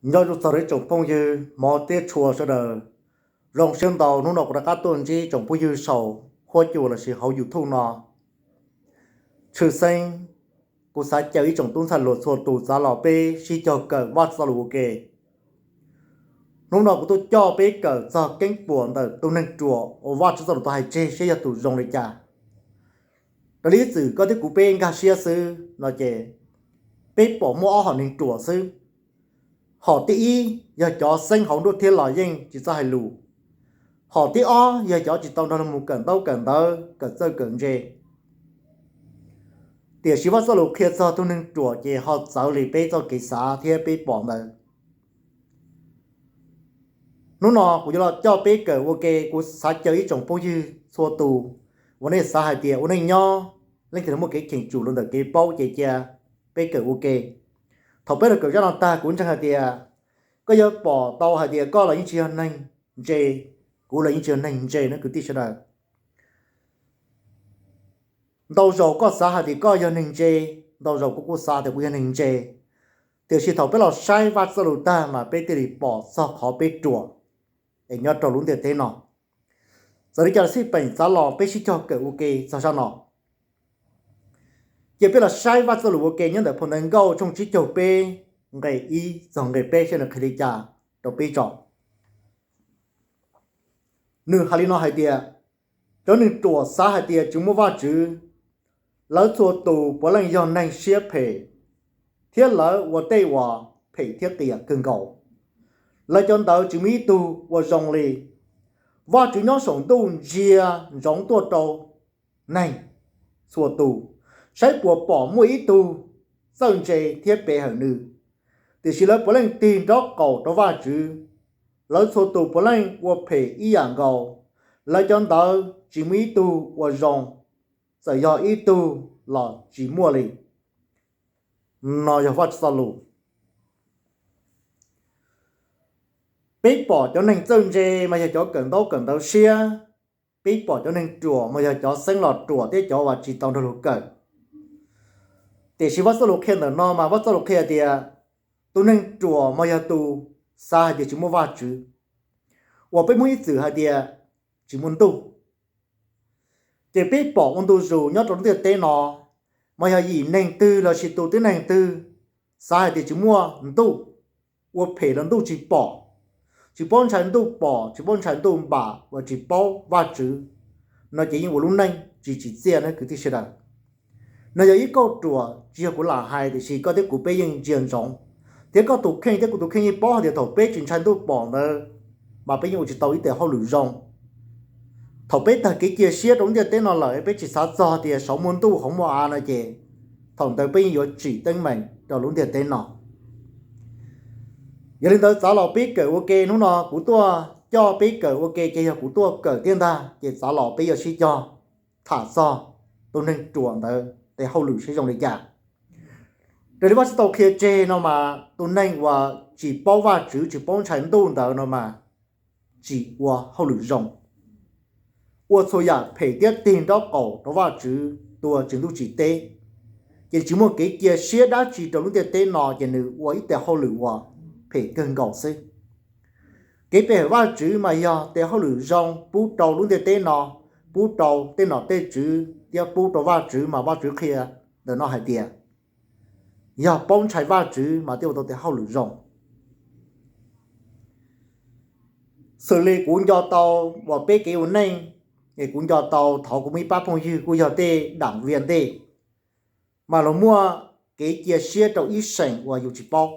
Nyob zoo txog rau ib tsoom phooj ywg hmov thiab tshua sawv daws. Zoo siab ntau hnub no kuv rov qab tuaj ntsib tsoom phooj ywg saum huab cua lossis hauv YouTube no. Tshwj xeeb, kuv xav caw ib tsoom tub ntxhais hluas txhua tus txav los peb sib cog kawm Vajtswv txoj lus ua ke. Hnub no kuv tuaj coj peb kawm txog keeb puam ntawm tus neeg ruam uas Vajtswv txoj lus tau hais tseg saib yog tus zoo li cas. Raws li ib txwm koj thiab kuv peb nkag siab xwb no ces peb pom muaj ob hom neeg ruam xwb. Hom thib ib yog cov xeeb hauv nruab thiab los yeej tsis txawj hais lus. Hom thib ob yog cov tsis tau nrog luag mus kawm ntaub kawm ntawv, kawm txawj kawm ntse. Tiam sis Vajtswv txoj lus qhia txog tus neeg ruam ces ho txawv li peb txoj kev xav thiab peb pom ntawd. Hnub no kuv yuav los coj peb kawm ua ke, kuv xav caw ib tsoom phooj ywg txhua tus uas nej xav hais tias ua neej nyob leej twg los muaj kev cheem tsum los ntawm kev paub ces cia peb kawm ua ke. Thaum peb los kawm zaj no tag kuv ntseeg hais tias koj yuav pom tau hais tias koj los yeej tsis yog neeg ntse, kuv los yeej tsis yog neeg ntse no kwv tij sawv daws. Ntau zaus koj xav hais tias koj yog neeg ntse, ntau zaus kuv kuj xav tias kuv yog neeg ntse, tiam sis thaum peb los saib Vajtswv txoj lus tag mas peb thiaj li pom txog qhov peb ruam es nyob rau lub ntiaj teb no. Txawm li cas los xij peem txav los peb sib cog kawm ua ke txog zaj no. Cia peb los saib Vajtswv txoj lus ua ke nyob ntawm phau ntawv Nkauj tshooj tsib caug peb nqe ib txog nqe peb saib nws qhia li cas rau peb tso. Nws hais li no hais tias, cov neeg ruam xav hais tias tsis muaj Vajtswv, lawv txhua tus puav leej yog neeg siab phem, thiab lawv ua tej uas phem thiab qias kawg nkaus. Lawv cov ntawd tsis muaj ib tug ua zoo li. Vajtswv nyob saum ntuj ntsia ntsoov tuaj rau neeg txhua tus, saib puas pom muaj ib tug txawj ntse thiab pe hawm nws. Tiam sis lawv puav leej tig nraub qaum rau Vajtswv, lawv txhua tus puav leej ua phem ib yam nkaus. Lawv cov ntawd tsis muaj ib tug ua zoo, txawm yog ib tug los tsis muaj li. No yog Vajtswv txoj lus. Peb pom cov neeg txawj ntse mas yog cov kawm ntaub kawm ntawv siab, peb pom cov neeg ruam mas yog cov xeeb los ruam thiab cov uas tsis tau nrog luag kawm. Tiam sis Vajtswv txoj lus qhia ntawm no mas Vajtswv txoj lus qhia tias tus neeg ruam mas yog tus xav hais tias tsis muaj Vajtswv, uas peb muab ib txwm hais tias tsis muaj ntuj. Ces peb pom ua ntu zus nyob rau lub ntiaj teb no, mas yog yim neeg twg lossis tus tib neeg twg xav hais tias tsis muaj ntuj, ua phem los ntuj tsis pom, tsis paub ntshai ntuj pom, tsis paub ntshai ntuj npam, uas tsis paub Vajtswv, no ces yeej ua lub neej tsis tsim txiaj na kwv tij sawv daws. No yog ib kauj ruam tsis yog kuv lam hais, tiam sis koj thiab kuv peb yeej ntsia ntsoov, thiab koj tus kheej thiab kuv tus kheej yeej paub hais tias thaum peb tsis ntshai ntuj pom ntawd, mas peb yeej ua tsis tau ib tes hauj lwm zoo. Thaum peb tag kev cia siab rau lub ntiaj teb no lawm, peb tsis xav txog tias saum muaj ntuj hauv muaj av no ces, thaum ntawd peb yeej yuav tsim teeb meem rau lub ntiaj teb no. Yog li ntawd txav los peb kawm ua ke, hnub no kuv tuaj coj peb kawm ua ke ces yog kuv tuaj kawm tiag ntag, ces txav los peb yuav sib cog tham txog tus neeg ruam ntawd tes hauj lwm seb zoo li cas. Raws li Vajtswv tau qhia tseg no mas tus neeg uas tsis paub Vajtswv tsis paub ntshai ntuj ntawd no mas tsis ua hauj lwm zoo, ua txhua yam phem thiab tig nraub qaum rau Vajtswv tus uas tsim ntuj tsim teb, ces tsis muaj kev cia siab dab tsi rau lub ntiaj teb no, ces nws ua ib tes hauj lwm uas phem kawg nkaus xwb. Kev pe hawm Vajtswv mas yog tes hauj lwm zoo pub rau lub ntiaj teb no, pub rau tej nom tej tswv thiab pub rau Vajtswv, mas Vajtswv qhia ntawm no hais tias yog paub ntshai Vajtswv mas thiaj ua tau tes hauj lwm zoo. Xws li kuv nco tau uas peb kev ua neej, es kuv nco tau thaum kuv muaj ib pab phooj ywg kuj yog tej đảng viên ntej, mas luag muaj kev cia siab rau ib seem uas yus tsis paub.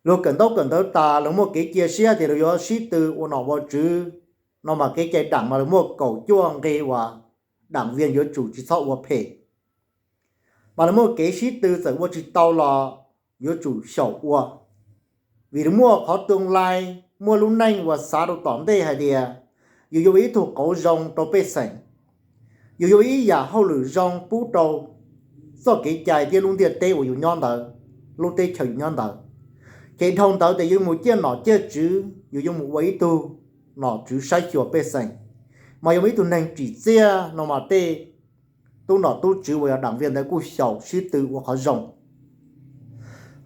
Luag kawm ntaub kawm ntawv tas, luag muaj kev cia siab tias luag yuav sib tw ua nom ua tswv, no mas kev cai đảng mas luag muaj kaum cuaj nqe uas đảng viên yuav tsum tsis txhob ua phem. Mas luag muaj kev sib tw, txawm ua tsis tau los yuav tsum xyaum ua. Vim luag muaj qhov tương lai, muaj lub neej uas xav rau tom ntej hais tias yus yuav ua ib tug qauv zoo rau pej xeem, yus yuav ua ib yam hauj lwm zoo pub rau txoj kev cai thiab lub ntiaj teb uas yus nyob ntawd, lub teb chaws yus nyob ntawd. Ces dhau ntawd ces yus mus ciaj nom ciaj tswv, yus yuav mus ua ib tug nom tswv saib xyuas pej xeem, mas yuav ua ib tug neeg tsim txiaj, no mas tej tub nom tub tswv uas yog đảng viên ntawd kuj xyaum sib tw ua qhov zoo.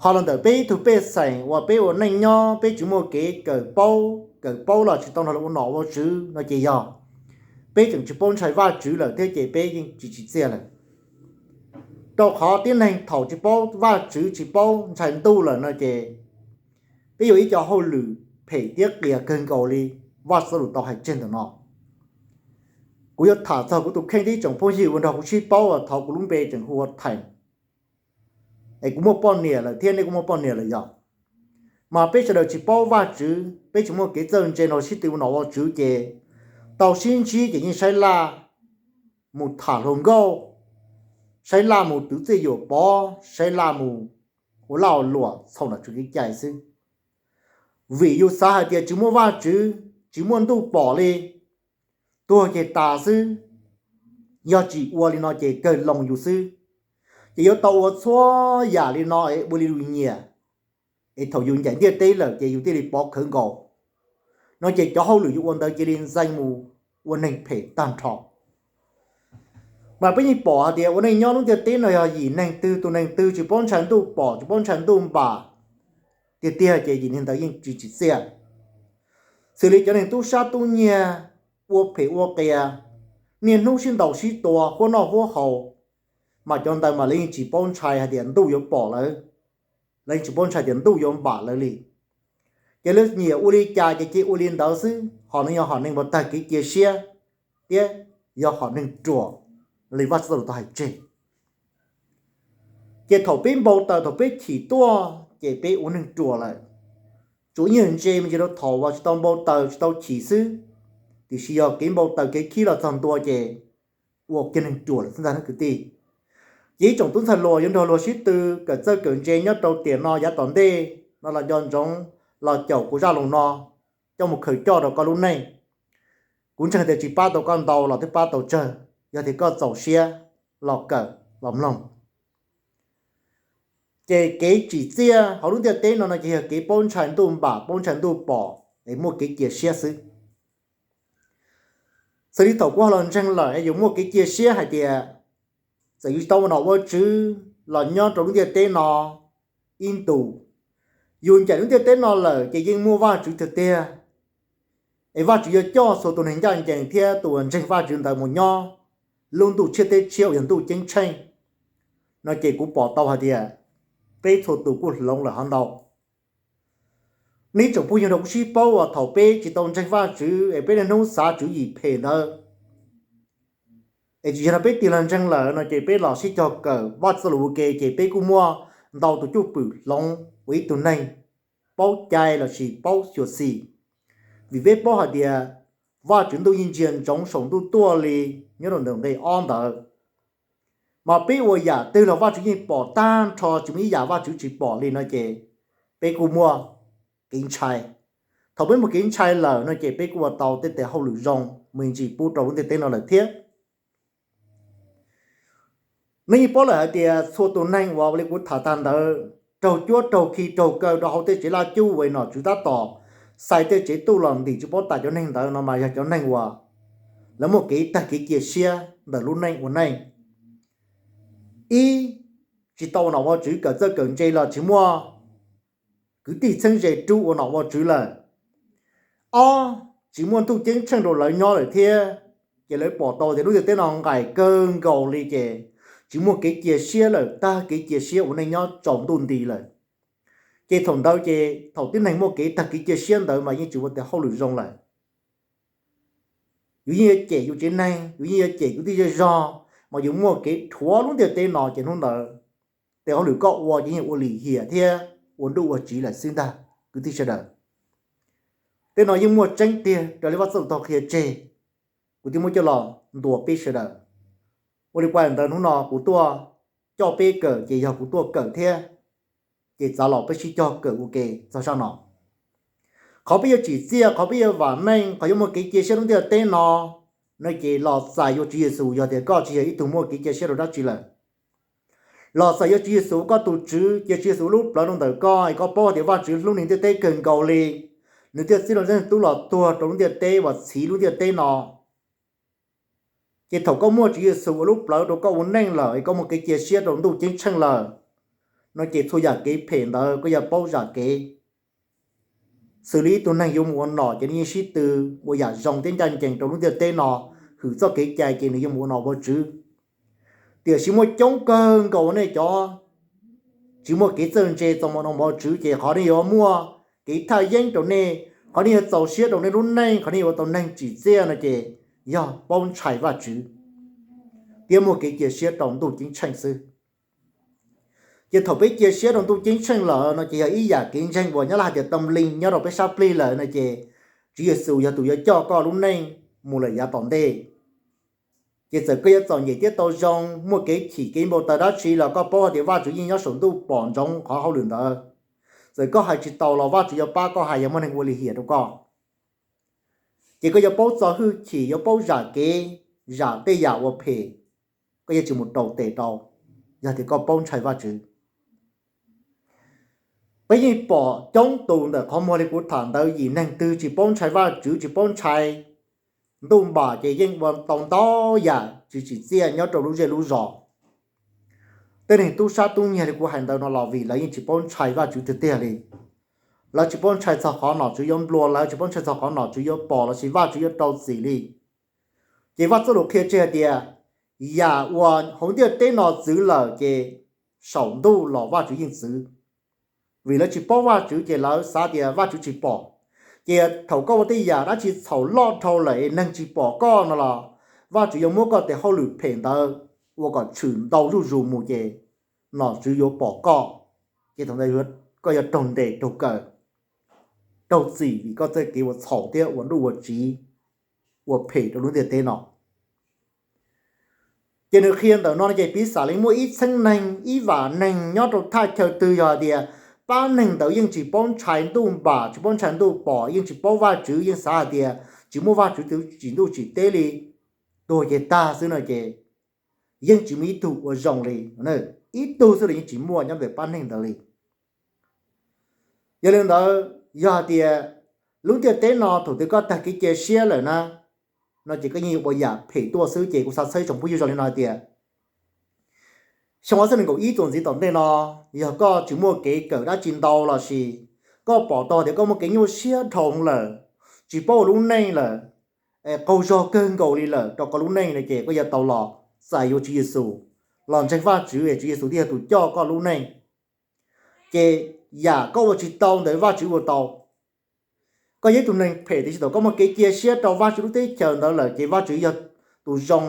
Qhov los ntawm peb ib tug pej xeem uas peb ua neej nyob peb tsis muaj kev kawm paub, kawm paub los tsis tau nrog luag ua nom ua tswv no ces yog peb tseem tsis paub ntshai Vajtswv lawm thiab ces peb yeej tsis tsim txiaj lawm. Rau qhov tib neeg thaum tsis paub Vajtswv tsis paub ntshai ntuj lawm no ces peb yuav ib co hauj lwm phem thiab qias kawg nkaus li Vajtswv txoj lus tau hais tseg ntawm no. Kuv yuav tham txog kuv tus kheej thiab ib tsoom phooj ywg uas nrog kuv sib paub uas thov kuv lub npe tseem hu ua Theem. Es kuv muaj poj niam lawm thiab nej kuj muaj poj niam lawm yog, mas peb sawv daws tsis paub Vajtswv, peb tsis muaj kev txawj ntse nrog sib tw ua nom ua tswv ces tau sib ntsib ces yeej saib laj mus tham hluas nkauj, saib laj mus twv txiaj yuam pov, saib laj mus ua laj ua luam txhaum nom tswv kev cai xwb. Vim yus xav hais tias tsis muaj Vajtswv, tsis muaj ntuj pom li, tuag ces tas xwb, yog tsis ua li no ces kawg loo yus xwb. Ces yuav tau ua txhua yam li no es ua li yus nyiam, es thaum yus ncaim ntiaj teb lawm ces yus thiaj li pov khawv nkaus no ces cov hauj lwm yus ua ntawd cia li ntxeev mus ua neeg phem tag nrho. Mas peb yeej pom hais tias ua neej nyob lub ntiaj teb no yog yim neeg twg tus neeg twg tsis paub ntshai ntuj pom tsis paub ntshai ntuj npam tiag tiag ces yim neeg ntawd yeej tsis tsim txiaj. Xws li cov neeg tub sab tub nyiag, ua phem ua qias, niaj hnub sib ntaus sib tua huab noj huab haus, mas cov ntawd mas lawv yeej tsis paub ntshai hais tias ntuj yuav pom lawv, lawv yeej tsis paub ntshai tias ntuj yuav npam lawv li. Ces lawv nyiam ua li cas ces cia ua li ntawd xwb, hom neeg yog hom neeg uas tag kev cia siab thiab yog hom neeg ruam li Vajtswv txoj lus tau hais tseg. Ces thaum peb npau taws thaum peb chim tuaj ces peb ua neeg ruam lawm. Tsuas ib nyuag ntse me ntsis rau thaum uas tsis tau npau taws tsis tau chim xwb, tiam sis yog kev npau taws kev khib los txog ntua ces ua kiag neeg ruam lawm xwb ntag kwv tij. Ces ib tsoom tub ntxhais hluas yuav nrog luag sib tw kawm txawj kawm ntse nyob rau tiam no yav tom ntej no los nco ntsoov los caum kuv zaj lus no coj mus khaws coj rau koj lub neej. Kuv ntseeg tias tsis pab tau koj ntau los twb pab tau tsawg, yog tias koj txaus siab los kawm los mloog. Ces kev tsim txiaj hauv lub ntiaj teb no no ces yog kev paub ntshai ntuj npam paub ntshai ntuj pom es muaj kev cia siab xwb. Xws li thaum kuv ho los ntseeg lawm es yus muaj kev cia siab hais tias txawm yus tsis tau ua nom ua tswv los nyob rau lub ntiaj teb no ib ntus, yus ncaim lub ntiaj teb no lawm ces yeej muaj Vajtswv tiag tiag, es Vajtswv yuav coj txhua tus neeg ncaj ncees thiab tus uas ntseeg Vajtswv ntawd mus nyob lub ntuj tshiab teb tshiab uas yog ntuj ceeb tsheej no ces kuv pom tau hais tias peb txhua tus kuj hloov lawm hov ntau. Nej tsoom phooj ywg nrog kuv sib paub uas thaum peb tsis tau ntseeg Vajtswv es peb niaj hnub xav tswv yim phem ntawd, es tsis yog no peb tig los ntseeg lawm no ces peb los sib cog kawm Vajtswv txoj lus ua ke ces peb kuj muaj ntau tus cwj pwm hloov ua ib tug neeg paub cai lossis paub xyuam xim, vim peb paub hais tias Vajtswv ntuj yeej ntsia ntsoov saum ntuj tuaj li nyob rau ntawm nqe ob ntawd. Mas peb ua yam twg los Vajtswv yeej pom tag nrho, tsis muaj ib yam Vajtswv tsis pom li no ces peb kuj muaj kev ntshai. Thaum peb muaj kev ntshai lawm no ces peb kuj ua tau tej tes hauj lwm zoo me ntsis pub rau lub ntiaj teb no lawm thiab. Nej yeej paub lawm hais tias txhua tus neeg uas ua li kuv tham tag ntawd raug cuab raug khi raug kaw rau hauv tej tsev laj cuj uas nom tswv tab tom xais tej tsev tuj los ntim tsis paub tas cov neeg ntawd no mas yog cov neeg uas lawv muaj kev tag kev cia siab ntawm lub neej ua neej. Ib, tsis tau ua nom ua tswv kawm txawj kawm ntse los tsis muaj kwv tij txheeb ze rub ua nom ua tswv lawm. Ob, tsis muaj ntuj ceeb tsheej rau lawv nyob lawm thiab, ces lawv pom tau tias lub ntiaj teb no nqaim kawg nkaus li ces tsis muaj kev cia siab lawm, tag kev cia siab ua neej nyob tsaus ntuj nti lawm. Ces thaum ntawd ces thaum tib neeg muaj kev tag kev cia siab ntawd mas yeej tsis ua tes hauj lwm zoo lawm. Yus yeej yuav cem yus tsev neeg, yus yeej yuav cem kwv tij zej zog, mas yus muaj kev rhuav lub ntiaj teb no ces hnub ntawd tes hauj lwm koj ua ces yeej ua lim hiam thiab ua nruj ua tsiv lawm xwb ntag kwv tij sawv daws. Tej no yeej muaj tseeb tiag raws li Vajtswv txoj lus tau qhia tseg, kuv thiaj muab coj los ntuas peb sawv daws. Ua li kuas ntawd hnub no kuv tuaj coj peb kawm ces yog kuv tuaj kawm thiab, ces txav los peb sib cog kawm ua ke txog zaj no. Qhov peb yuav tsim txiaj, qhov peb yuav vam meej, qhov yuav muaj kev cia siab lub ntiaj teb no, no ces los txais yuav Tswv Yexus yog tias koj tsis yog ib tug muaj kev cia siab rau dab tsi lawm. Los txais yuav Tswv Yexus koj tus Tswv, cia Tswv Yexus lub plawv rau ntawm koj es koj paub tias Vajtswv hlub nws ntiaj teb kawg nkaus li, nws thiaj txib Leej Tub los tuag rau lub ntiaj teb uas txhiv lub ntiaj teb no. Ces thaum koj muaj Tswv Yexus ua lub plawv rau koj ua neej lawm es koj muaj kev cia siab rau ntuj ceeb tsheej lawm, no ces txhua yam kev phem ntawd koj yuav paub zam kev. Xws li ib tug neeg yuav mus ua nom ces nws yeej sib tw ua yam zoo thiab ncaj ncees rau lub ntiaj teb no, hwm txoj kev cai ces nws yuav mus ua nom ua tswv. Tiam sis muaj coob kawg nkaus nej cov tsis muaj kev txawj ntse txog mus ua nom ua tswv ces qhov nej yuav muaj kev thaj yeeb rau nej, qhov nej yuav txaus siab rau nej lub neej, qhov nej yuav ua tau neeg tsim txiaj no ces yog paub ntshai Vajtswv thiab muaj kev cia siab rau ntuj ceeb tsheej xwb. Ces thaum peb cia siab rau ntuj ceeb tsheej lawm no ces yog ib yam kev ntseeg uas nyob lawv hais tias tâm linh nyob rau peb sab plig lawm no ces Tswv Yexus yog tus yuav coj koj lub neej mus lawm yav tom ntej. Ces txawm koj yuav txom nyem thiab tau zoo, muaj kev chim kev npau taws dab tsi los koj paub hais tias Vajtswv yeej nyob saum ntuj pom ntsoov qhov hauj lwm ntawd. Txawm koj hais tsis tau los Vajtswv yuav pab koj hais, yog muaj neeg ua lim hiam rau koj. Ces koj yuav paub txo hwj chim, yuav paub zam kev, zam tej yam uas phem, koj yuav tsis mus raus tes rau, yog tias koj paub ntshai Vajtswv. Peb yeej pom coob tus ntawm qhov muag li kuv tham ntawd, yim neeg twg tsis paub ntshai Vajtswv, tsis paub ntshai ntuj npam ces yeej ua tau ntau yam tsis tsim txiaj nyob rau lub zej lub zos. Tej neeg tub sab tub nyiag li kuv hais ntawd no los vim lawv yeej tsis paub ntshai Vajtswv tiag tiag li. Lawv tsis paub ntshai txog qhov nom tswv yuav nplua lawv, tsis paub ntshai txog qhov nom tswv yuav pom lossis Vajtswv yuav rau txim li. Ces Vaj Txuj Lus qhia tseg hais tias yam uas hauv ntiaj teb no txwv lawm ces saum ntuj los Vajtswv yeej txwv. Vim lawv tsis paub Vajtswv ces lawv xav tias Vajtswv tsis pom. Ces thaum koj ua tej yam dab tsi txhaum loj dhau lawm es neeg tsis pom koj no los Vajtswv yuav muab koj tes hauj lwm phem ntawd ua kom tshwm ntau zuj zus mus ces nom tswv yuav pom koj. Ces thaum ntawd koj yuav raug ntes raug kaw, raug txim vim koj txoj kev ua txhaum thiab ua nruj ua tsiv, ua phem rau lub ntiaj teb no. Ces nws qhia ntawm no ces piv xam li muaj ib txheeb neeg, ib vam neeg nyob rau thaj chaw twg yog hais tias pab neeg ntawd yeej tsis paub ntshai ntuj npam, tsis paub ntshai ntuj pom, yeej tsis paub Vajtswv, yeej xav hais tias tsis muaj Vajtswv tsim ntuj tsim teb li, tuag ces tag xwb no ces yeej tsis muaj ib tug ua zoo li. Ib tug xwb los yeej tsis muaj nyob ntawm pab neeg ntawd li. Yog li ntawd, yog hais tias lub ntiaj teb no thaum twg koj tag kev cia siab lawm na, no ces koj yeej yuav ua yam phem tuaj xwb. Ces kuv xav txhawb tsoom phooj ywg zoo li no hais tias xyoo ob txhiab nees nkaum ib txuas ntxiv tom ntej no, yog koj tsis muaj kev kawm dab tsi ntau lossis koj pom tau tias koj muaj kev nyuaj siab dhau lawm, tsis paub ua lub neej lawm, qaug zog kawg nkaus li lawm rau koj lub neej no ces koj yuav tau los txais yuav Tswv Yexus, los ntseeg Vajtswv es Tswv Yexus thiaj yog tus coj koj lub neej. Ces yam koj ua tsis tau ntawd Vajtswv ua tau. Koj yog ib tug neeg phem tiam sis thaum koj muaj kev cia siab rau Vajtswv lub teb chaws ntawd lawm ces Vajtswv yog tus zoo,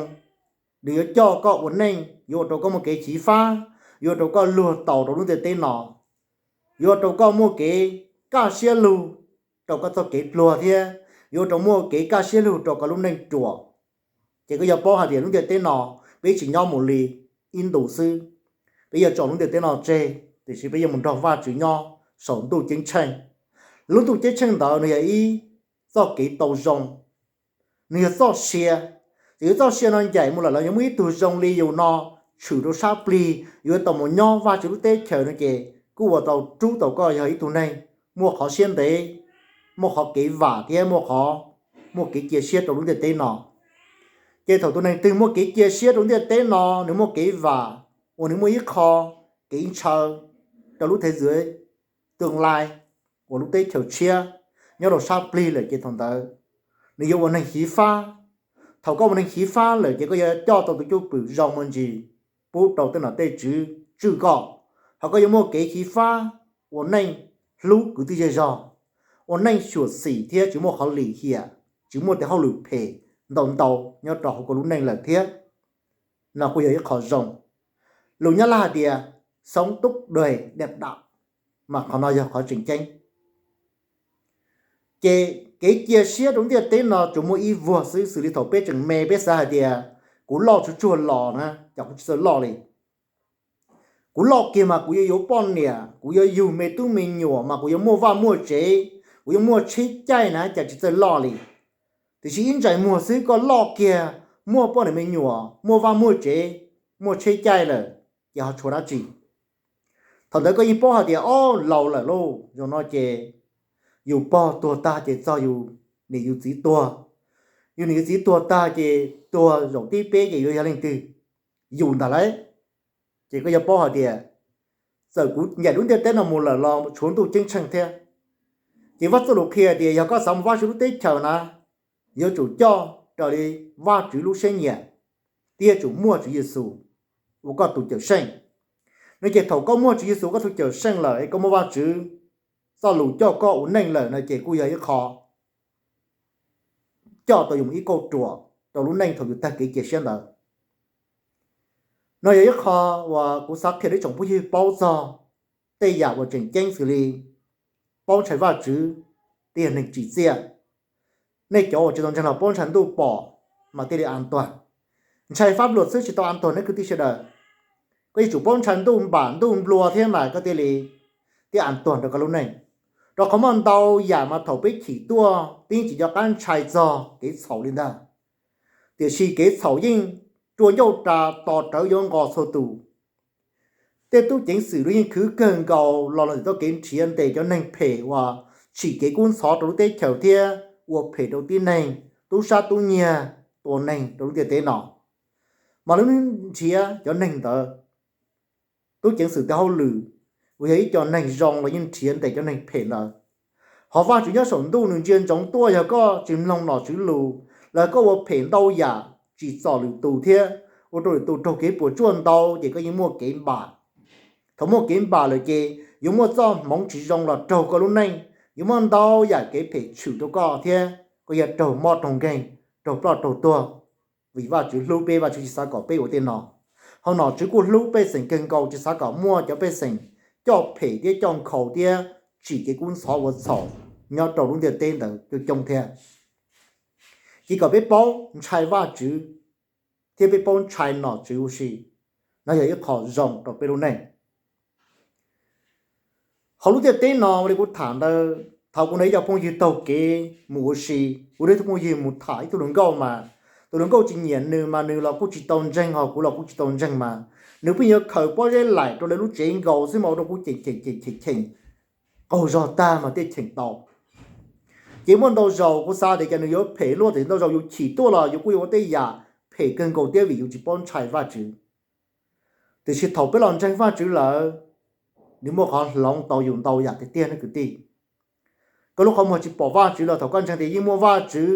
nws yuav coj koj ua neej, yuav ua rau koj muaj kev xyiv fab, yuav ua rau koj luag taus rau lub ntiaj teb no, yuav ua rau koj muaj kev kaj siab lug rau koj txoj kev pluag thiab yuav ua rau muaj kev kaj siab lug rau koj lub neej ruam. Ces koj yuav paub hais tias lub ntiaj teb no peb tsis nyob mus li ib ntus xwb, peb yuav tso lub ntiaj teb no tseg, tiam sis peb yuav mus nrog Vajtswv nyob saum ntuj ceeb tsheej. Lub ntuj ceeb tsheej ntawd nws yog ib txoj kev tau zoo, nws yog txoj sia. Ces yog txoj sia no ncaim mus lawm los yuav muaj ib tug zoo li yus no tshwm rau sab plig yuav tau mus nyob Vajtswv lub teb chaws no ces kuj ua tau rub tau koj yog ib tug neeg muaj qhov siab ntev, muaj qhov kev vam thiab muaj qhov, muaj kev cia siab rau lub ntiaj teb no. Ces thaum tus neeg twg muaj kev cia siab rau ntiaj teb no, nws muaj kev vam uas nws muaj ib qho kev ntshaw rau lub thế giới tương lai uas lub teb chaws tshiab nyob rau sab plig lawm ces thaum ntawd nws yuav ua neeg xyiv fab. Thaum koj ua neeg xyiv fab lawm ces koj yuav coj tau tus cwj pwm zoo me ntsis pub rau tej nom tej tswv tswj koj. Ho koj yuav muaj kev xyiv fab ua neej hlub kwv tij zej zog, ua neej xyuam xim thiab tsis muaj qhov lim hiam, tsis muaj tej hauj lwm phem ntau ntau nyob rau hauv koj lub neej lawm thiab. No kuj yog ib qho zoo. Lus Nyab Laj hais tias sống tốt đời đẹp đạo, mas qhov no yog qhov tseem ceeb. Ces kev cia siab rau ntiaj teb no tsuas muaj ib vuag xwb, xws li thaum peb tseem me peb xav hais tias kuv loj tsuag tsuag los na, cas kuv tsis txawj loj li. Kuv loj kiag mas kuv yuav yuav poj niam, kuv yuav yug me tub me nyuam mas kuv yuav muaj vaj muaj tsev, kuv yuav muaj tsheb caij na, cas tsis txawj loj li. Tiam sis ib ntsais muag xwb koj loj kiag, muaj poj niam me nyuam, muaj vaj muaj tsev, muaj tsheb caij lawm, ces ho tshuav dab tsi? Thaum ntawd koj yeej paub hais tias ob laus lawm lauj, zaum no ces yus pog tuag tag ces txog yus niam yus txiv tuag, yus niam yus txiv tuag tag ces tuag zaum tib peb ces yuav yog leej twg? Yus ntag lauj. Ces koj yuav paub hais tias txawm kuv ncaim lub ntiaj teb no mus lawm los tshuav ntuj ceeb tsheej thiab. Ces Vaj Txuj Lus qhia tias yog koj xav mus Vajtswv lub teb chaws na, yuav tsum coj raws li Vajtswv lub siab nyiam, thiab yuav tsum muaj Tswv Yexus ua koj tus Cawmseej. No ces thaum koj muaj Tswv Yexus koj tus Cawmseej lawm es koj muaj Vajtswv txoj lus coj koj ua neej lawm no ces kuj yog ib qho coj tau yus ib kauj ruam rau lub neej thaum yus tag kev cia siab ntawd. No yog ib qho uas kuv xav qhia rau ib tsoom phooj ywg paub txog tej yam uas tseem ceeb xws li paub ntshai Vajtswv thiab yog neeg tsim txiaj. Nej cov uas tsis tau ntseeg los paub ntshai ntuj pom mas thiaj li an tuag. Ntshai fab luam xwb tsis tau an tuag nej kwv tij sawv daws. Koj yuav tsum paub ntshai ntuj npam ntuj nplua thiab mas koj thiaj li thiaj an tuag rau koj lub neej. Rau qhov muaj ntau yam mas thaum peb chim tuaj peb tsis nco qab ntshai txog kev txhaum li ntag. Tiam sis kev txhaum yeej rua ncauj ras tos rawv yuav nqos txhua tus. Tej tub ceev xwm los yeej khwv kawg nkaus los los ntawm txoj kev nrhiav ntes cov neeg phem uas tsim kev kub ntxhov rau lub teb chaws thiab ua phem rau tib neeg, tub sab tub nyiag, tua neeg rau lub ntiaj teb no. Mas lawv nrhiav cov neeg ntawd, tub ceev xwm tes hauj lwm uas yog ib co neeg zoo los yeej nrhiav ntes cov neeg phem ntawd. Ho Vajtswv nyob saum ntuj nws ntsia ntsoov tuaj yog koj tsis mloog nom tswv lus, los koj ua phem ntau yam tsim txom lwm tus thiab ua rau lwm tus raug kev puas tsuaj ntau ces koj yeej muaj kev npam. Thaum muaj kev npam lawm ces yuav muaj txoj hmoov tsis zoo los raug koj lub neej, yuav muaj ntau yam kev phem tshwm rau koj thiab koj yuav raug mob raug nkeeg, raug ploj raug tuag. Vim Vajtswv hlub peb, Vajtswv tsis xav kom peb ua tej no. Ho nom tswv kuj hlub pej xeem kawg nkaus, tsis xav kom muaj cov pej xeem coj phem thiab coj nkhaus thiab tsim kev kub ntxhov ua txhaum nyob rau lub ntiaj teb ntawd coob coob thiab. Ces kom peb paub ntshai Vajtswv thiab peb paub ntshai nom tswv ua si, no yog ib qho zoo rau peb lub neej. Hauv lub ntiaj teb no li kuv tham ntawd, thaum kuv nrog ib co phooj ywg taug kev mus ua si, kuv nrog ib tug phooj ywg mus tham ib tug hluas nkauj mas tus hluas nkauj tsis nyiam nws mas nws los kuj tsis tau ntseeg, ho kuv los kuj tsis tau ntseeg mas nws pheej yuav khaws pob zeb laim rau lawv lub tsev nkaus xwb mas ua rau kuv cheem cheem cheem cheem cheem qaug zog tag mas thiaj cheem tau. Ces muaj ntau zaus kuv xav tias cas nws yuav phem luaj, tiam sis ntau zaus yus chim tuaj los yus kuj yuav ua tej yam phem kawg nkaus thiab vim yus tsis paub ntshai Vajtswv. Tiam sis thaum peb los ntseeg Vajtswv lawm, nws muaj qhov hloov tau yus ntau yam tiag tiag nej kwv tij. Koj lub qhov muag tsis pom Vajtswv los thaum koj ntseeg tias yeej muaj Vajtswv,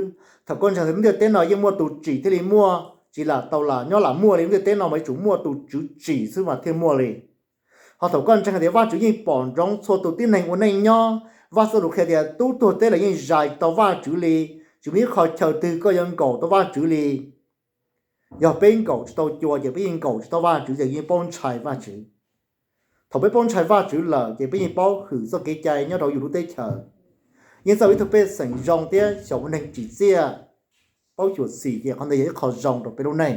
thaum koj ntseeg tias lub ntiaj teb no yeej muaj tus tsim thiaj li muaj, tsis lam tau lam nyob lam muaj li, lub ntiaj teb no mas yuav tsum muaj tus tswv tsim xwb mas thiaj muaj li. Ho thaum koj ntseeg tias Vajtswv yeej pom ntsoov txhua tus tib neeg ua neej nyob, Vaj Xab Lus qhia tias tub tuag teb lawm yeej zais tsis tau Vajtswv li, tsis muaj ib qho chaw twg koj yuav nkaum tau Vajtswv li. Yog peb nkaum tsis tau cua ces peb yeej nkaum tsis tau Vajtswv, ces yeej paub ntshai Vajtswv. Thaum peb paub ntshai Vajtswv lawm ces peb yeej paub hwm txoj kev cai nyob rau yus lub teb chaws, yeej txawj ua ib tug pej xeem zoo thiab xyaum ua neeg tsim txiaj, paub xyuam xim, ces qhov ntawd yog ib qho zoo rau peb lub neej.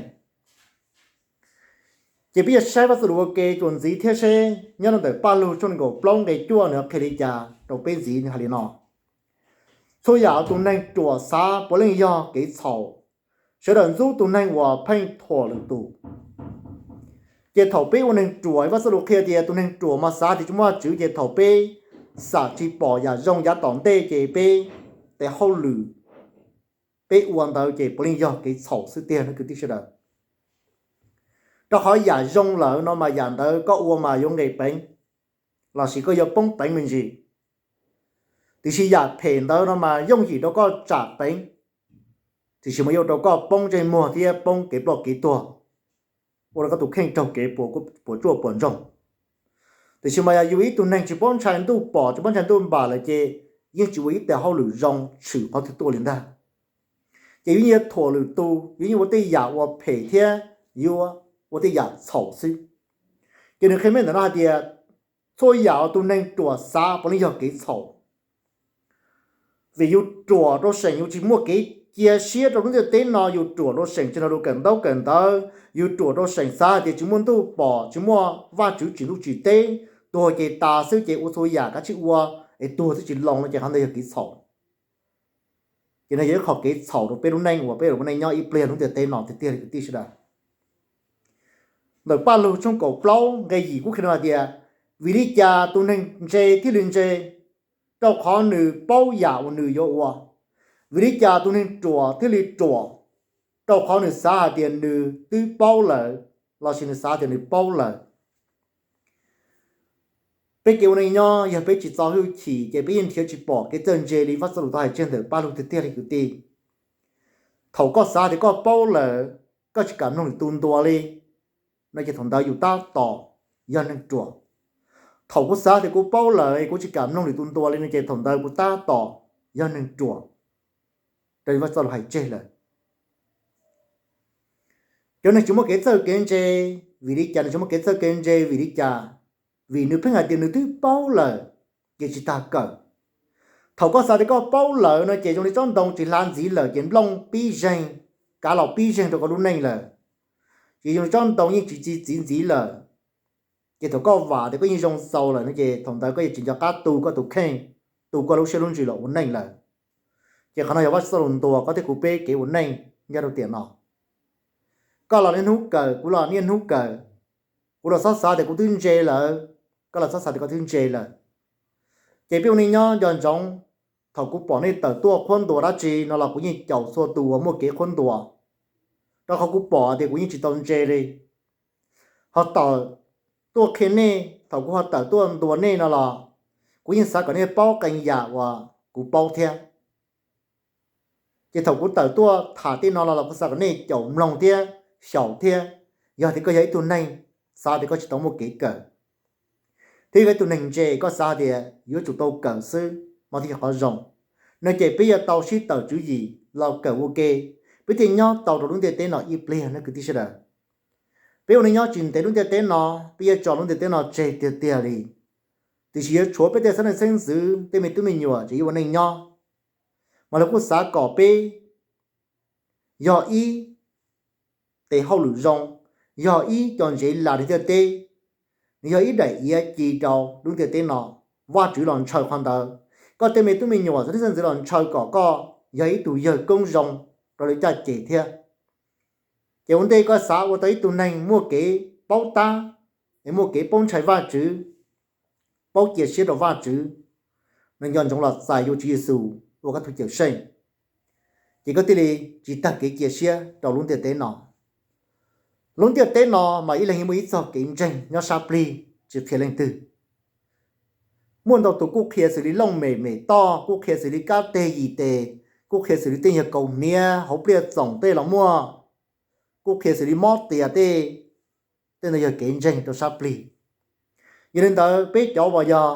Ces peb yuav saib Vaj Xab Lus ua ke txuas ntxiv thiab seb nyob rau ntawm Paj Lug tshooj nees nkaum plaub nqe cuaj nws qhia li cas rau peb ntxiv, nws hais li no: Txhua yam tus neeg ruam xav puav leej yog kev txhaum, sawv daws ntxub tus neeg uas pheej thuam lwm tus. Ces thaum peb ua neeg ruam, Vaj Xab Lus qhia tias tus neeg ruam mas xav tias tsis muaj Vajtswv, ces thaum peb xam tsis pom yam zoo yav tom ntej ces peb tes hauj lwm peb ua ntawd ces puav leej yog kev txhaum xwb tiag nej kwv tij sawv daws. Rau qhov yam zoo lawm no mas yam ntawd koj ua mas yuav nqis peev, lossis koj yuav poob peev me ntsis. Tiam sis yam phem ntawd no mas yooj yim rau koj tsam peev, tiam sis mas yuav ua rau koj poob ntsej muag thiab poob kev ploj kev tuag, ua rau koj tus kheej raug kev puas tsuaj puas ntsoog. Tiam sis mas yog yus ib tug neeg tsis paub ntshai ntuj pom tsis paub ntshai ntuj npam lawm ces yeej tsis ua ib tes hauj lwm zoo tshwm qhov twg tuaj li ntag. Ces yus yeej yuav thuam lwm tus, yus yeej ua tej yam uas phem thiab yuav ua tej yam txhaum xwb. Ces nws qhia meej ntawm no hais tias txhua yam uas tus neeg ruam xav puav leej yog kev txhaum. Vim yus ruam rau seem yus tsis muaj kev cia siab rau lub ntiaj teb no, yus ruam rau seem tsis nrog luag kawm ntaub kawm ntawv, yus ruam rau seem xav hais tias tsis muaj ntuj pom tsis muaj Vajtswv tsim ntuj tsim teb, tuag ces tas xwb ces ua txhua yam kav tsij ua es tuag xwb tsis loo no ces qhov ntawd yog kev txhaum. Ces no yog ib qho kev txhaum rau peb lub neej uas peb ua neej nyob ib pliag lub ntiaj teb no tiag tiag li kwv tij sawv daws. Ntawm Paj Lug tshooj kaum plaub nqe yim kuj qhia hais tias, vim li cas tus neeg ntse thiaj li ntse? Rau qhov nws paub yam uas nws yuav ua. Vim li cas tus neeg ruam thiaj li ruam? Rau qhov nws xav hais tias nws twb paub lawm, lossis nws xav tias nws paub lawm. Peb kev ua neej nyob yog peb tsis txo hwj chim ces peb yeej nrhiav tsis pom kev txawj ntse li Vajtswv txoj lus tau hais tseg ntawm pab lug tiag tiag li kwv tij. Thaum koj xav tias koj paub lawm, koj tsis kam mloog lwm tus ntuas li, no ces thaum ntawd yus tab tom yog neeg ruam. Thaum kuv xav tias kuv paub lawm kuv tsis kam mloog lwm tus ntuas li no ces thaum ntawd kuv tab tom yog neeg ruam, raws li Vajtswv txoj lus hais tseg lawm. Cov neeg tsis muaj kev txawj kev ntse, vim li cas nws tsis muaj kev txawj kev ntse? Vim li cas? Vim nws pheej hais tias nws twb paub lawm, ces tsis tas kawm. Thaum koj xav tias koj paub lawm no ces zoo li tsob ntoo tsis hlav ntxiv lawm ces nplooj pib zeeg, kav los pib zeeg rau koj lub neej lawm. Ces zoo li tsob ntoo yeej tsis txi txiv ntxiv lawm. Ces thaum koj vam tias koj yeej zoo txaus lawm no ces thaum ntawd koj yeej tsis nco qab tu koj tus kheej, tu koj lub siab lub ntsws los ua neej lawm. Ces qhov no yog Vajtswv txoj lus ntuas koj thiab kuv peb kev ua neej nyob rau tiam no. Koj los niaj hnub kawm, kuv los niaj hnub kawm. Kuv los txhob xav tias kuv twb ntse lawm, koj los txhob xav tias koj twb ntse lawm. Ces peb ua neej nyob nco ntsoov, thaum kuv pom nej tawm tuaj qhuab ntuas dab tsi no los kuv yeej caum txhua tus uas muaj kev qhuab ntuas, rau qhov kuv pom tias kuv yeej tsis tau ntse li. Ho tawm tuaj qhia nej, thaum kuv ho tawm tuaj ntuas nej no los kuv yeej xav kom nej paub qee yam uas kuv paub thiab. Ces thaum kuv tawm tuaj tham tej no los los kuv xav kom nej caum mloog thiab xyaum thiab. Yog tias koj yog ib tug neeg xav tias koj tsis tau muaj kev kawm, thiab yog ib tug neeg ntse koj xav tias yuav tsum tau kawm xwb mas thiaj yog qhov zoo, no ces peb yuav tau sib tawm tswv yim los kawm ua ke, peb thiaj nyob tau rau lub ntiaj teb no ib pliag no kwv tij sawv daws. Peb ua neej nyob tsis ntev lub ntiaj teb no, peb yuav tso lub ntiaj teb no tseg tiag tiag li. Tiam sis yuav tshuav peb tej xeeb leej xeeb ntxwv, tej me tub me nyuam tseem yuav ua neej nyob, mas lawv kuj xav kom peb yog ib tes hauj lwm zoo, yog ib co ntsev las ntiaj teb, nws yog ib daim iav ci rau lub ntiaj teb no. Vajtswv los ntshaw qhov ntawd, koj tej me tub me nyuam xeeb leej xeeb ntxwv los ntshaw kom koj yog ib tug yawg koob zoo rau lawv caj ces thiab. Ces ua ntej koj xav ua tau ib tug neeg muaj kev paub tab, es muaj kev paub ntshai Vajtswv, paub cia siab rau Vajtswv, nco ntsoov los txais yuav Tswv Yexus ua koj tus Cawmseej, ces koj thiaj li tsis tag kev cia siab rau lub ntiaj teb no. Lub ntiaj teb no mas ib leeg yeej muaj ib txoj kev ntseeg nyob sab plig tsis qhia leej twg. Muaj ntau tus kuj qhia xws li looj mem mem toj, kuj qhia xws li kab teg yim tes, kuj qhia xws li tej yawg kaus hniav hauv pliaj txoom tej los muaj, kuj qhia xws li mob tias tej, tej ntawd yog kev ntseeg rau sab plig. Yog li ntawd peb cov uas yog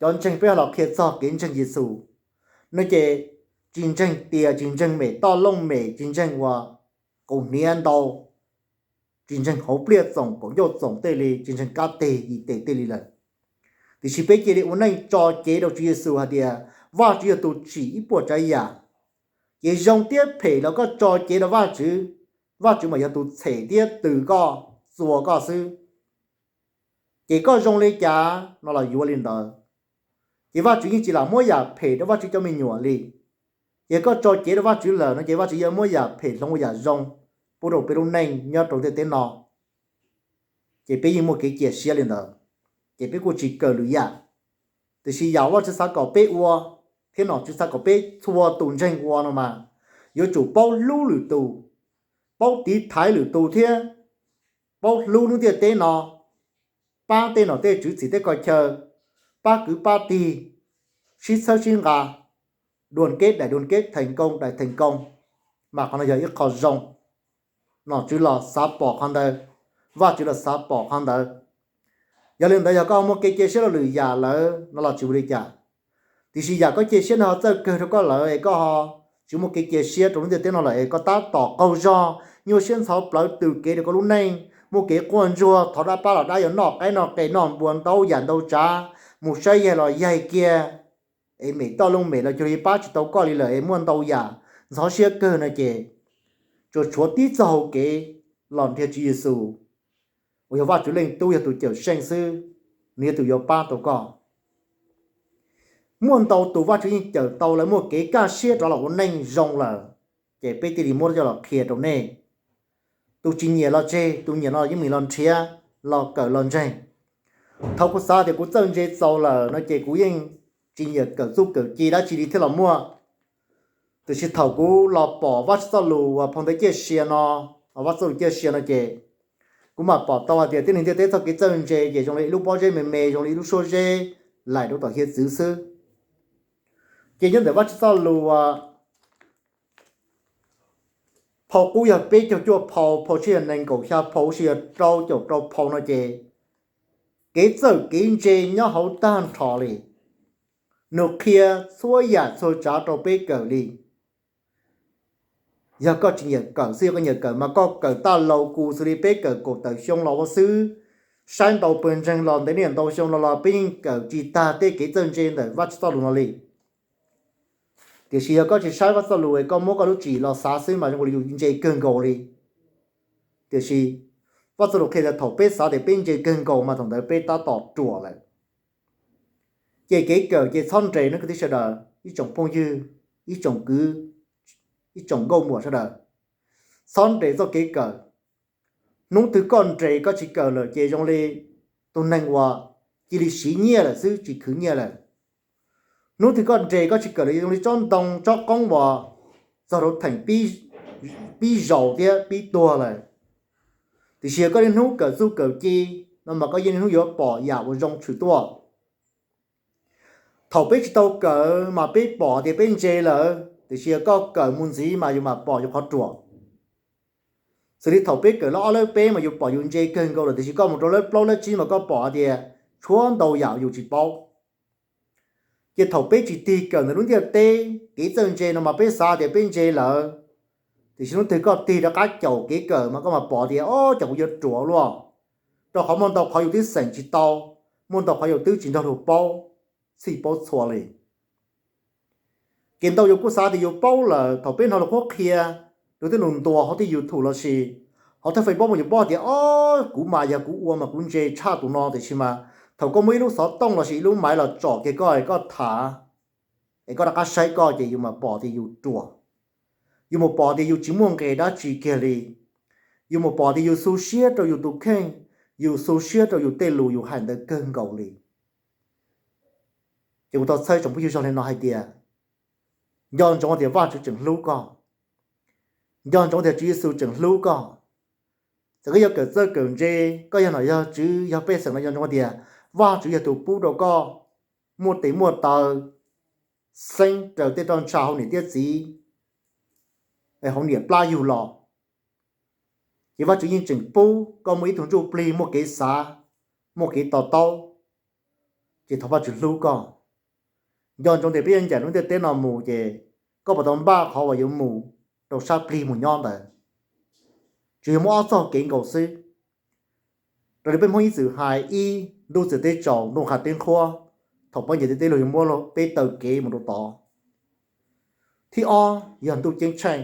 cov ntseeg peb ho los qhia txog kev ntseeg Yexus no ces tsis ntseeg tias, tsis ntseeg mem toj looj mem, tsis ntseeg uas kaus hniav ntau, tsis ntseeg hauv pliaj txoom kaum ncauj txoom tej li, tsis ntseeg kab teg yim tes tej li lawm. Tiam sis peb cia li ua neej tso cev rau Tswv Yexus hais tias Vajtswv yog tus tsim ib puas tsav yam, ces zoo thiab phem los koj tso cev rau Vajtswv, Vajtswv mas yog tus txhem thiab tws koj, txua koj xwb. Ces koj zoo li cas no los yuav li ntawd. Ces Vajtswv yeej tsis lam muab yam phem rau Vajtswv cov me nyuam li. Yog koj tso cev rau Vajtswv lawm no ces Vajtswv yuav muab yam phem hloov ua yam zoo pub rau peb lub neej nyob rau ntiaj teb no. Ces peb yeej muaj kev cia siab li ntawd, ces peb kuj tsis kawm lwm yam. Tiam sis yam Vajtswv xav kom peb ua, thiab nom tswv xav kom peb txhua tus ntseeg ua no mas, yuav tsum paub hlub lwm tus, paub tiv thaiv lwm tus thiab paub hlub lub ntiaj teb no, pab tej nom tej tswv txhim teb ko chaw, pab kwv pab tij, sib txhawb sib nqa, đoàn kết đại đoàn kết, thành công đại thành công, mas qhov no yog ib qho zoo. Nom tswv los xav pom qhov ntawd, Vajtswv los xav pom qhov ntawd. Yog li ntawd yog koj muaj kev cia siab rau lwm yam lawm no los tsis ua li cas. Tiam sis yam koj cia siab no ho txawj kawg rau koj lawm es koj ho tsis muaj kev cia siab rau lub ntiaj teb no lawm es koj tab tom qaug zog nyuaj siab ntxhov plawv tws kev rau koj lub neej, muaj kev quaj ntsuag thov dab pab los dab yuav noj qaib noj qe noj npua ntau yam ntau tsav, mus saib yaig los yaig kiag, es mem toj looj mem los cuag li pab tsis tau koj li lawm es muaj ntau yam ntxhov siab kawg no ces tsuas tshuav tib txoj hau kev los nrhiav Tswv Yexus uas yog Vajtswv Leej Tub, yog tus Cawmseej xwb, nws yog tus yuav pab tau koj. Muaj ntau tus Vajtswv yeej cawm tau lawv muaj kev kaj siab rov los ua neej zoo lawm, ces peb thiaj li muab coj los qhia rau nej. Tus tsis nyiam los tseg, tus nyiam no yeej meem los nrhiav, los kawm los ntseeg. Thaum kuv xav tias kuv txawj ntse txaus lawm no ces kuv yeej tsis nyiam kawm txuj kawm ci dab tsi li thiab los muaj. Tiam sis thaum kuv los pom Vajtswv txoj lus uas phau ntawv ciaj sia no, Vajtswv txoj lus ciaj sia no ces Kuv mam pom tau hais tias tib neeg ntiaj teb txoj kev txawj ntse ces zoo li ib lub pob zeb me me, zoo li ib lub suab zeb laim rau tom hiav txwv xwb. Ces nyob ntawm Vajtswv txoj lus uas phau qub yog peb caug cuaj phau, phau tshiab yog nees nkaum xya phau, lub sij yog rau caum rau phau no ces kev txawj kev ntse nyob hauv tag nrho li. Nws qhia txhua yam txhua tsav rau peb kawm li. Yog koj tsis nyiam kawm xwb, yog koj nyiam kawm mas koj kawm taj laus kuv xws li peb kawm kaum tawm xyoo los ua xwb, saib ntau pawg ntseeg los ntev niaj ntau xyoo los los peb yeej kawm tsis tag tej kev txawj ntse ntawm Vajtswv txoj lus no li. Tiam sis yog koj tsis saib Vajtswv txoj lus es koj muab koj lub tswv yim los xav xwb mas zoo li yus ntse kawg nkaus li. Tiam sis Vajtswv txoj lus qhia tias thaum peb xav tias peb ntse kawg nkaus mas thaum ntawd peb tab tom ruam lawm. Ces kev kawm ces txhob nres nawb kwv tij sawv daws, ib tsoom phooj ywg, ib tsoom kwv, ib tsoom nkauj muam sawv daws, txhob nres txoj kev kawm. Hnub twg koj nres koj tsis kawm lawm ces zoo li tus neeg uas cia li siv nyiaj lawm xwb tsis khwv nyiaj lawm. Hnub twg koj nres koj tsis kawm lawm zoo li tsob ntoo tsob qoob uas txog rau theem pib zaus thiab pib tuag lawm. Tiam sis yog koj niaj hnub kawm txuj kawm ci no mas koj yeej niaj hnub yuav pom yam uas zoo tshwm tuaj. Thaum peb tsis tau kawm mas peb pom tias peb ntse lawm, tiam sis yog koj kawm mus ntxiv mas yus mam pom yus qhov ruam. Xws li thaum peb kawm lab ob lab peb mas yus pom yus ntse kawg nkaus lawm, tiam sis koj mus rau lab plaub lab tsib mas koj pom hais tias tshuav ntau yam yus tsis paub. Ces thaum peb tsis tig kawm ntawm lub ntiaj teb kev txawj ntse no mas peb xav tias peb ntse lawm, tiam sis hnub twg koj tig rov qab caum kev kawm mas koj mam pom tias o cas kuv yuav ruam luaj, rau qhov muaj ntau qhov yus twb xeem tsis tau, muaj ntau qhov yus twb tsis nrog luag paub, txhij paub txhua li. Ces ntau yus kuj xav tias yus paub lawm, thaum peb hnov luag qhuab qhia, luag tej lus ntuas hauv tej YouTube lossis hauv tej Facebook mas yus paub tias o kuv mas yog kuv ua mas kuv ntse tshaj tus no, tiam sis mas thaum koj muaj ib lub xov tooj lossis ib lub maiv los tsom kiag koj es koj tham, es koj rov qab saib koj ces yus mam pom tias yus ruam. Yus mus pom tias yus tsis muaj nqis dab tsi kiag li. Yus mus pom tias yus xu siab rau yus tus kheej, yus xu siab rau yus tej lus yus hais ntawd kawg nkaus li. Ces kuv tau txhawb tsoom phooj ywg zog li no hais tias, nco ntsoov tias Vajtswv tseem hlub koj. Nco ntsoov tias Tswv Yexus tseem hlub koj. Txawm koj yuav kawm txawj kawm ntse, koj yog nom yog tswv yog pej xeem los nco ntsoov tias Vajtswv yog tus pub rau koj muaj tes muaj taw, xeeb raws tej roj ntsha hauv niam thiab txiv es hauv niam plab yug los. Ces Vajtswv yeej tseem pub koj muaj ib tug ntsuj plig muaj kev xav, muaj kev to taub. Ces thov Vajtswv hlub koj. Nco ntsoov tias peb yuav ncaim lub ntiaj teb no mus ces koj puas tau npaj qhov uas yuav mus rau sab plig mus nyob ntawd. Tsuas yog muaj ob txoj kev nkaus xwb. Raws li peb Hmoob ib txwm hais, ib, ntuj txias teb tsaus, ntuj qha teb nqhuab, thaum peb ncaim ntiaj teb luag yuav muab peb taw kev mus rau tod. Thib ob yog ntuj ceeb tsheej,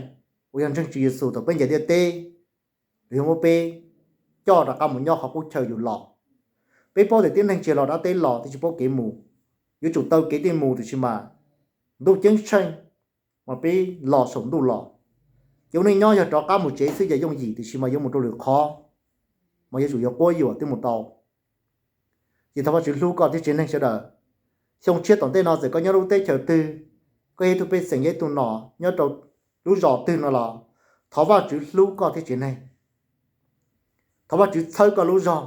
uas yog ntseeg Tswv Yexus, thaum peb ncaim ntiaj teb luag yuav muab peb coj rov qab mus nyob qhov qub chaw yus los. Peb paub tias tib neeg tsis los dab teb los twb tsis paub kev mus, yuav tsum taw kev thiaj mus, tiam sis mas ntuj ceeb tsheej mas peb los saum ntuj los. Ces ua neej nyob yog rov qab mus tsev xwb ces yooj yim, tiam sis mas yuav mus rau lwm qhov mas yuav tsum yog quab yuam thiaj mus tau. Ces thov Vajtswv hlub koj thiab tsev neeg sawv daws. Xyoo tshiab tom ntej no txawm koj nyob lub teb chaws twg, koj yog ib tug pej xeem, yog ib tug nom nyob rau lub zos twg no los, thov Vajtswv hlub koj thiab tsev neeg. Thov Vajtswv txhawb koj lub zog.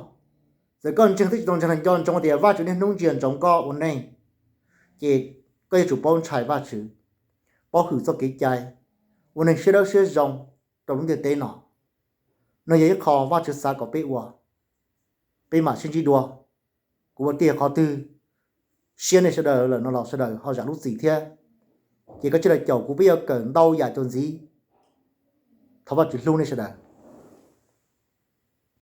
Txawm koj ntseeg thiab tsis tau ntseeg los nco ntsoov tias Vajtswv niaj hnub ntsia ntsoov koj ua neej, ces koj yuav tsum paub ntshai Vajtswv, paub hwm txoj kev cai, ua neeg siab dawb siab zoo rau lub ntiaj teb no. No yog ib qho Vajtswv xav kom peb ua. Peb mam sib ntsib dua. Kuv ua tiag qhov twg siab nej sawv daws lawm no los sawv daws ho zam lub txim thiab. Ces koj cia li caum kuv, peb yuav kawm ntau yam cuag ntxiv. Thov Vajtswv hlub nej sawv daws.